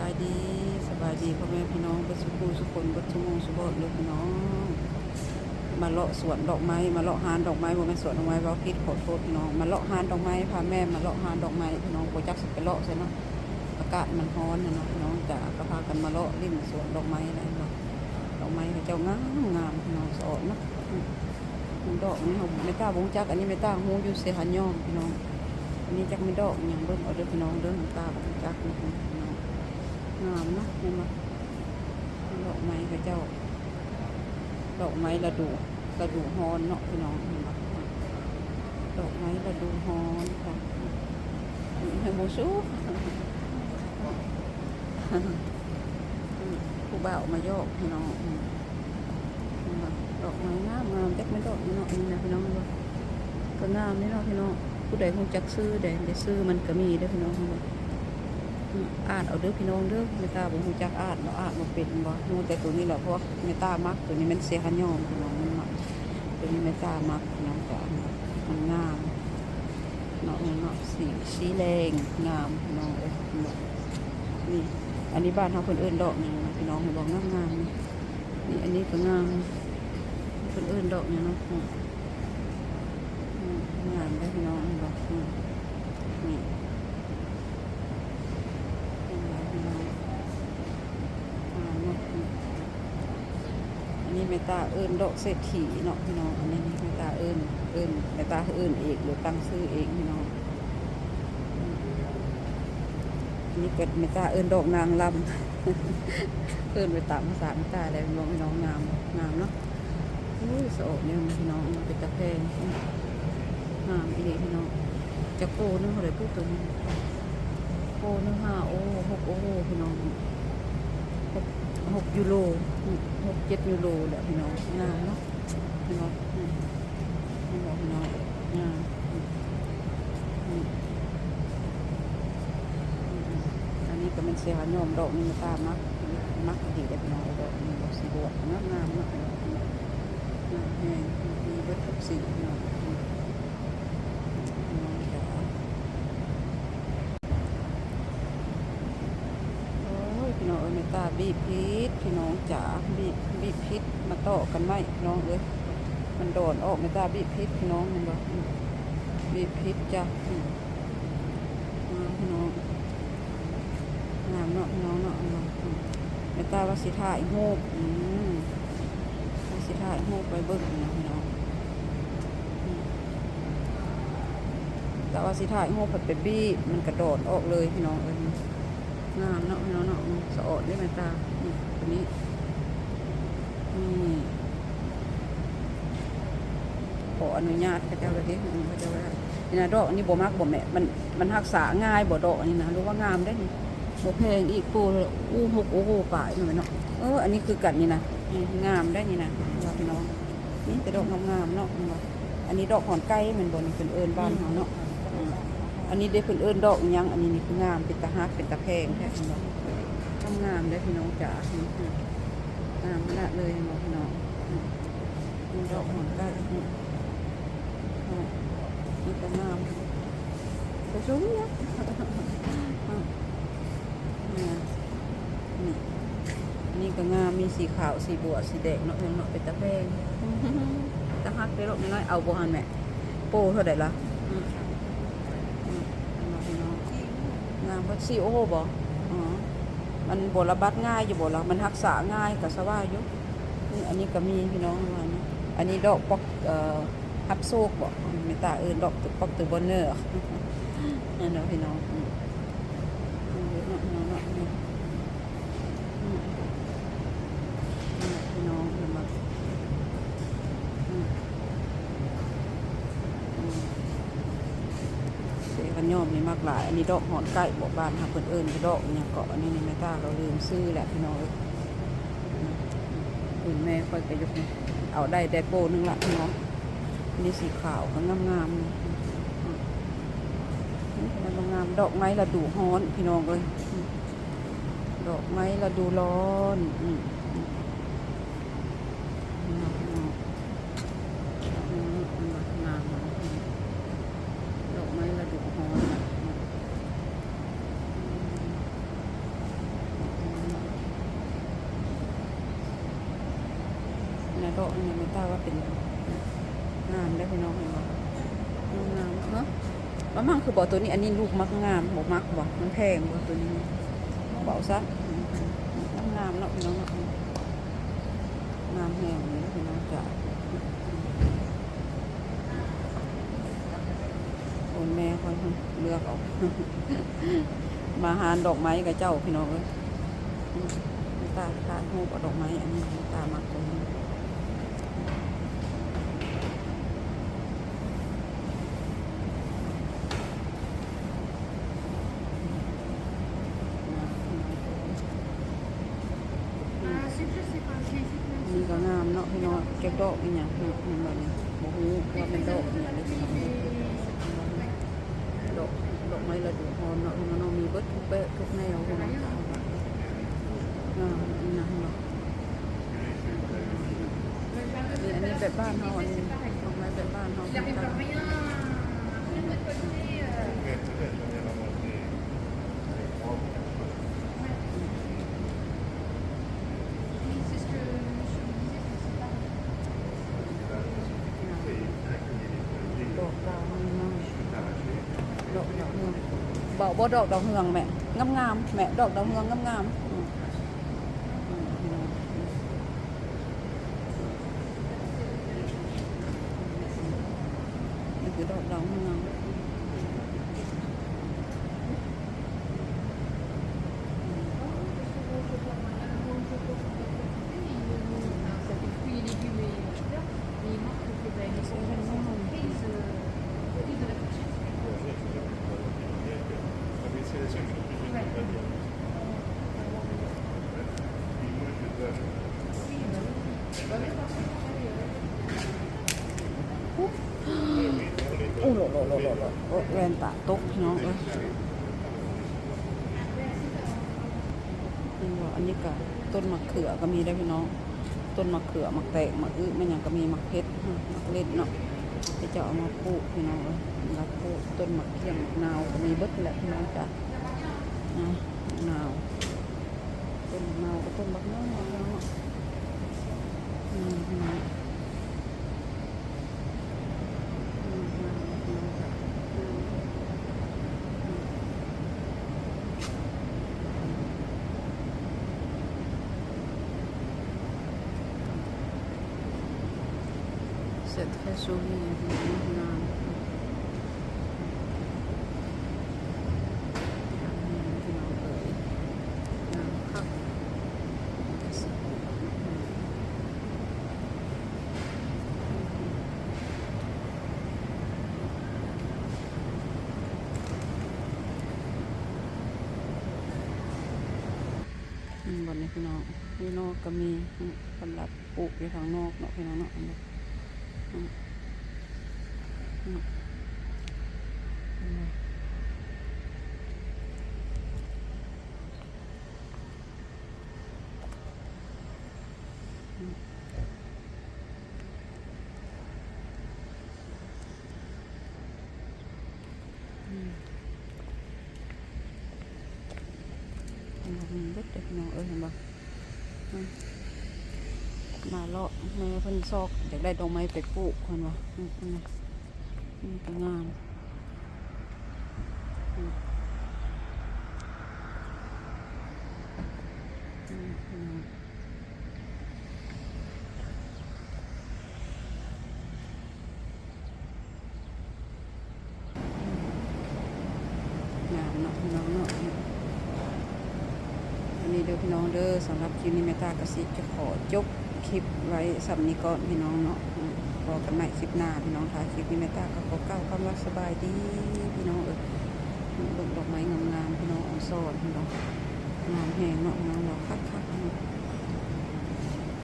ສະບາຍດີ ສະບາຍດີພໍ່ແມ່ພີ່ນ້ອງເບິດສູ່ຜູ້ສູ່ຄົນ ເບິດສູ່ໝູ່ສູ່ບ່ອນເດີພີ່ນ້ອງ. ມາເລາະສວນດອກໄມ້ ມາເລາະຮ້ານດອກໄມ້ ບໍ່ແມ່ນສວນດອກໄມ້ ເວົ້າຜິດ ຂໍໂທດພີ່ນ້ອງ. ມາເລາະຮ້ານດອກໄມ້ ພາແມ່ມາເລາະຮ້ານດອກໄມ້ພີ່ນ້ອງ. ບໍ່ຈັກຊິໄປເລາະໃສເນາະ ອາກາດມັນຮ້ອນນະເນາະພີ່ນ້ອງ. ຈະກະພາກັນມາເລາະຫຼິ້ນສວນດອກໄມ້ແຫຼະເນາະ. ດອກໄມ້ເຂົາເຈົ້າງາມງາມພີ່ນ້ອງ ສະອອດເນາະ. ອືມ ດອກນີ້ເຮົາ ແມ່ຕາບໍ່ຮູ້ຈັກ ອັນນີ້ແມ່ຕາຮູ້ຢູ່ເຊຮາຍອມພີ່ນ້ອງ. ອັນນີ້ຈັກແມ່ນດອກຫຍັງ ເບິ່ງເອົາເດີພີ່ນ້ອງເດີ. ແມ່ຕາບໍ່ຮູ້ຈັກເນາະພີ່ນ້ອງ. ງາມເນາະ ເຫັນບໍ່ ດອກໄມ້ເຂົາເຈົ້າ ດອກໄມ້ລະດູ ລະດູຮ້ອນເນາະພີ່ນ້ອງ ເຫັນບໍ່. ດອກໄມ້ລະດູຮ້ອນ ໃຫ້ໝູ່ຊູ ຜູ້ບ່າວມາຢອກພີ່ນ້ອງ. ດອກໄມ້ງາມໆ ຈັກແມ່ນດອກຫຍັງເນາະ ອັນນີ້ນະພີ່ນ້ອງ. ເຫັນບໍ່ ກໍງາມເດ້ເນາະພີ່ນ້ອງ. ຜູ້ໃດຮູ້ຈັກຊື່ໃດ ຊື່ມັນກໍມີເດ້ພີ່ນ້ອງ. ເຫັນບໍ່ ອາດເອົາເດີພີ່ນ້ອງເດີ. ແມ່ຕາບໍ່ຮູ້ຈັກອາດເນາະ ອາດບໍ່ເປັນບໍ່ ຮູ້ແຕ່ໂຕນີ້ແຫຼະ ເພາະວ່າແມ່ຕາມັກໂຕນີ້ ແມ່ນເຊຮາຍອມພີ່ນ້ອງ ມັນມັກ. ໂຕນີ້ແມ່ຕາມັກພີ່ນ້ອງ ກະອັນມັນງາມເນາະ ເນາະ ສີ ສີແດງງາມພີ່ນ້ອງເອີຍ. ເຫັນບໍ່ ນີ້ ອັນນີ້ບ້ານເຮົາເພິ່ນເອີ້ນດອກຫຍັງນະພີ່ນ້ອງ ເຫັນບໍ່ ງາມໆ ນີ້. ນີ້ ອັນນີ້ກໍງາມ ເພິ່ນເອີ້ນດອກຫຍັງເນາະ. ອືມ ງາມເດ້ພີ່ນ້ອງ ເຫັນບໍ່. ອືມ ນີ້ ເຫັນບໍ່ພີ່ນ້ອງ ງາມເນາະ. ອັນນີ້ແມ່ຕາເອີ້ນດອກເສດຖີເນາະພີ່ນ້ອງ. ອັນນີ້ແມ່ຕາເອີ້ນ ເອີ້ນ ແມ່ຕາເອີ້ນເອງ ຫຼືຕັ້ງຊື່ເອງພີ່ນ້ອງ. ອັນນີ້ກໍແມ່ຕາເອີ້ນດອກນາງລຳ ເອີ້ນໄປຕາມພາສາແມ່ຕາແຫຼະ ພີ່ນ້ອງ ງາມ ງາມເນາະ. ໂອ້ຍ ສະອອກແນວນີ້ພີ່ນ້ອງ ເປັນຕາແພງ ງາມອີ່ຫຼີພີ່ນ້ອງ. ຈັກໂປໜຶ່ງເທົ່າໃດພຸ້ນ ໂຕນີ້ ໂປໜຶ່ງຫ້າໂອ ຫົກໂອພີ່ນ້ອງ ຫົກ ຫົກຢູໂຣ ຫົກເຈັດຢູໂຣແຫຼະພີ່ນ້ອງ. ງາມເນາະ ເຫັນບໍ່ ເຫັນບໍ່ພີ່ນ້ອງ ງາມ. ອັນນີ້ກໍແມ່ນເຊຮາຍອມ ດອກນີ້ແມ່ຕາມັກ ມັກດີເດ້ພີ່ນ້ອງ. ດອກນີ້ດອກສີບວບ ງາມໆ ເນາະ ງາມແຮງ ມີເບິດທຸກສີພີ່ນ້ອງ. ພີ່ນ້ອງຈ໋າ ໂອ້ຍ ພີ່ນ້ອງເອີຍ ແມ່ຕາບີບຜິດ ພີ່ນ້ອງຈ໋າ ບີບ ບີບຜິດ ມາຕໍ່ກັນໃໝ່ ພີ່ນ້ອງເອີຍ ມັນດອນອອກ. ແມ່ຕາບີບຜິດ ພີ່ນ້ອງ ເຫັນບໍ່ ບີບຜິດຈ້ະ. ອືມ ງາມພີ່ນ້ອງ ງາມເນາະ ພີ່ນ້ອງເນາະ. ແມ່ຕາວ່າຊິຖ່າຍຮູບ ອືມ ວ່າຊິຖ່າຍຮູບໄວ້ເບິ່ງນະພີ່ນ້ອງ. ອືມ ແຕ່ວ່າຊິຖ່າຍຮູບພັດໄປບີບ ມັນກະດອນອອກເລີຍພີ່ນ້ອງເອີຍ. ງາມເນາະ ພີ່ນ້ອງເນາະ ອືມ ສະອອດເດ້ແມ່ຕາ. ນີ້ ໂຕນີ້ ນີ້ ຂໍອະນຸຍາດເຂົາເຈົ້າເລີຍເດ້ ເຂົາເຈົ້າວ່າ ນີ້ນະ ດອກອັນນີ້ບໍ່ມັກບໍ່ແມ່ ມັນ ມັນຮັກສາງ່າຍບໍ່ ດອກອັນນີ້ນະ ຫຼືວ່າງາມເດ້ນີ້ ບໍ່ແພງອີກ ໂປລະ ອູ້ ຫົກໂອໂຫປາຍເນາະແມ່ເນາະ. ເອີ ອັນນີ້ຄືກັນນີ້ນະ ນີ້ງາມໄດ໋ນີ້ນະ ວ່າພີ່ນ້ອງ ມີແຕ່ດອກງາມໆ ເນາະ ເຫັນບໍ່. ອັນນີ້ດອກຫອນໄກ່ແມ່ນບໍ່ນີ້ ເພິ່ນເອີ້ນບ້ານເຮົາເນາະ. ອືມ ອັນນີ້ເດ້ ເພິ່ນເອີ້ນດອກອີ່ຫຍັງ ອັນນີ້ນີ້ຄືງາມ ເປັນຕາຮັກ ເປັນຕາແພງແທ້ ເຫັນບໍ່. ງາມໆ ເດ້ພີ່ນ້ອງຈ໋າ ນີ້ ງາມຂະໜາດເລີຍ ເຫັນບໍ່ພີ່ນ້ອງ. ອືມ ນີ້ດອກຫອນໄກ່ ນີ້ ນີ້ກໍງາມ ໄປຊຸມນະ. ອືມ ນີ້ ນີ້ ອັນນີ້ກໍງາມ ມີສີຂາວ ສີບົວ ສີແດງເນາະ ເນາະ ເປັນຕາແພງ ຕາຮັກເດ້. ດອກນ້ອຍໆ ເອົາບໍ່ຫັ້ນແມ່ ໂປເທົ່າໃດລະ? ອືມ ອືມ ງາມເບິດ. ສີ່ໂອໂຫບໍ່? ອໍ ມັນບໍ່ລະບັດງ່າຍຢູ່ບໍ່ລະ? ມັນຮັກສາງ່າຍ ກໍສະບາຍຢູ່. ນີ້ ອັນນີ້ກໍມີພີ່ນ້ອງ ອັນນີ້ ອັນນີ້ດອກປອກ ເອີ ຮັບໂຊກບໍ? ແມ່ນຕາເອີ້ນດອກປອກເຕີບອນເນີ ແມ່ນບໍ່ພີ່ນ້ອງ? ອືມ ເນາະ ເນາະ ເນາະ ອືມ ພີ່ນ້ອງ ເຫັນບໍ່? ອືມ ອືມ ເຊຮາຍອມນີ້ມັກຫຼາຍ. ອັນນີ້ດອກຫອນໄກ່ບໍ? ບ້ານເຮົາເພິ່ນເອີ້ນດອກຫຍັງເກາະ? ອັນນີ້ນີ້ແມ່ຕາກໍລືມຊື່ແຫຼະ ພີ່ນ້ອງເອີຍ. ອືມ ເປັນແມ່ຂ້ອຍກໍຢາກເອົາໄດ້ແດ່ໂປໜຶ່ງລະພີ່ນ້ອງ. ອັນນີ້ສີຂາວກໍງາມໆ ນີ້ ນີ້ກໍງາມ. ດອກໄມ້ລະດູຮ້ອນ ພີ່ນ້ອງເອີຍ ດອກໄມ້ລະດູຮ້ອນ. ອືມ ອືມ ງາມ ງາມ ງາມ ດອກໄມ້ລະດູຮ້ອນ. ອືມ ອືມ ດອກອັນນີ້ແມ່ນຕາວ່າເປັນງາມເດ້ພີ່ນ້ອງ ເຫັນບໍ່? ງາມເນາະ. ວ່າມັນຄືບໍ່ ໂຕນີ້ ອັນນີ້ລູກມັກງາມ ບໍ່ມັກບໍ່? ມັນແພງບໍ່ໂຕນີ້? ເວົ້າຊະ ງາມເນາະພີ່ນ້ອງເນາະ ງາມແຮງເລີຍພີ່ນ້ອງຈ້າ. ໂອນແມ່ຂ້ອຍເລືອກເອົາ ມາຮ້ານດອກໄມ້ຂະເຈົ້າພີ່ນ້ອງເອີຍ. ອືມ ຕາຖ່າຍຮູບເອົາດອກໄມ້ ອັນນີ້ຕາມັກຕົວນີ້. ນີ້ກໍງາມເນາະພີ່ນ້ອງ ຈັກດອກອີ່ຫຍັງ ເຫັນບໍ່ນີ້? ບໍ່ຮູ້ວ່າແມ່ນດອກອີ່ຫຍັງເດ້ພີ່ນ້ອງ. ດອກ ດອກໄມ້ລະດູຮ້ອນເນາະພີ່ນ້ອງເນາະ ມີເບິດທຸກແບບທຸກແນວພີ່ນ້ອງ. ງາມ ນີ້ນະ ເຫັນບໍ່? ນີ້ ອັນນີ້ແບບບ້ານເຮົາ ອັນນີ້ດອກໄມ້ແບບບ້ານເຮົາ.ດອກດາວເຮືອງ ດອກດາວເຮືອງ ບໍ່ ບໍ່ ດອກດາວເຮືອງແມ່ ງາມໆ ແມ່ ດອກດາວເຮືອງງາມໆ. ອືມ ອືມ ນີ້ຄືດອກດາວເຮືອງ. ໂອ້ ໂອ້ ແວ່ນຕາຕົກພີ່ນ້ອງເອີຍ. ເຫັນບໍ່? ອັນນີ້ກະຕົ້ນໝາກເຂືອກໍມີເດ້ພີ່ນ້ອງ ຕົ້ນໝາກເຂືອ ໝາກແຕງ ໝາກອຶ ໝາກຫຍັງກໍມີ ໝາກເຜັດ ໝາກເລັດເນາະ ທີ່ເຈົ້າເອົາມາປູກພີ່ນ້ອງເອີຍ. ລັກປູກ ຕົ້ນໝາກຂຽງ ໝາກນາວກໍມີເບິດແຫຼະພີ່ນ້ອງຈ້າ. ນາວ ຕົ້ນໝາກນາວ ຕົ້ນບັກນາວເນາະ. ອືມ ພີ່ນ້ອງ. ເສດແທ້ຊູລີ ງາມ. ງາມແຮງພີ່ນ້ອງເອີຍ ງາມຄັກ. ເຫັນບໍ່ນີ້ພີ່ນ້ອງ ຢູ່ນອກກໍມີ ເພິ່ນລັກປູກຢູ່ທາງນອກເນາະພີ່ນ້ອງເນາະ. ເຫັນບໍ່? ອືມ ອືມ ເຫັນບໍ່? ອືມ ເຫັນບໍ່? ມີເບິດເດ້ພີ່ນ້ອງເອີຍ ເຫັນບໍ່? ອືມ ມາເລາະ ແມ່ເພິ່ນຊອກຢາກໄດ້ດອກໄມ້ໄປປູກ ເພິ່ນວ່າ. ອືມ ອືມ ນີ້ກໍງາມ. ອືມ ອືມ ພີ່ນ້ອງ ງາມເນາະ ພີ່ນ້ອງເນາະ. ອັນນີ້ເດີພີ່ນ້ອງເດີ ສຳລັບຄລິບນີ້ແມ່ຕາກໍຊິຈະຂໍຈົບຄລິບໄວ້ສ່ຳນີ້ກ່ອນພີ່ນ້ອງເນາະ. ພໍ້ກັນໃໝ່ຄລິບໜ້າພີ່ນ້ອງ. ຖ້າຄລິບນີ້ແມ່ຕາກໍຂໍກ່າວຄຳວ່າສະບາຍດີພີ່ນ້ອງເອີຍ. ເບິ່ງດອກໄມ້ງາມໆ ພີ່ນ້ອງ ອອນຊອນພີ່ນ້ອງ ງາມແຮງເນາະ ພີ່ນ້ອງເນາະ ຄັກໆ.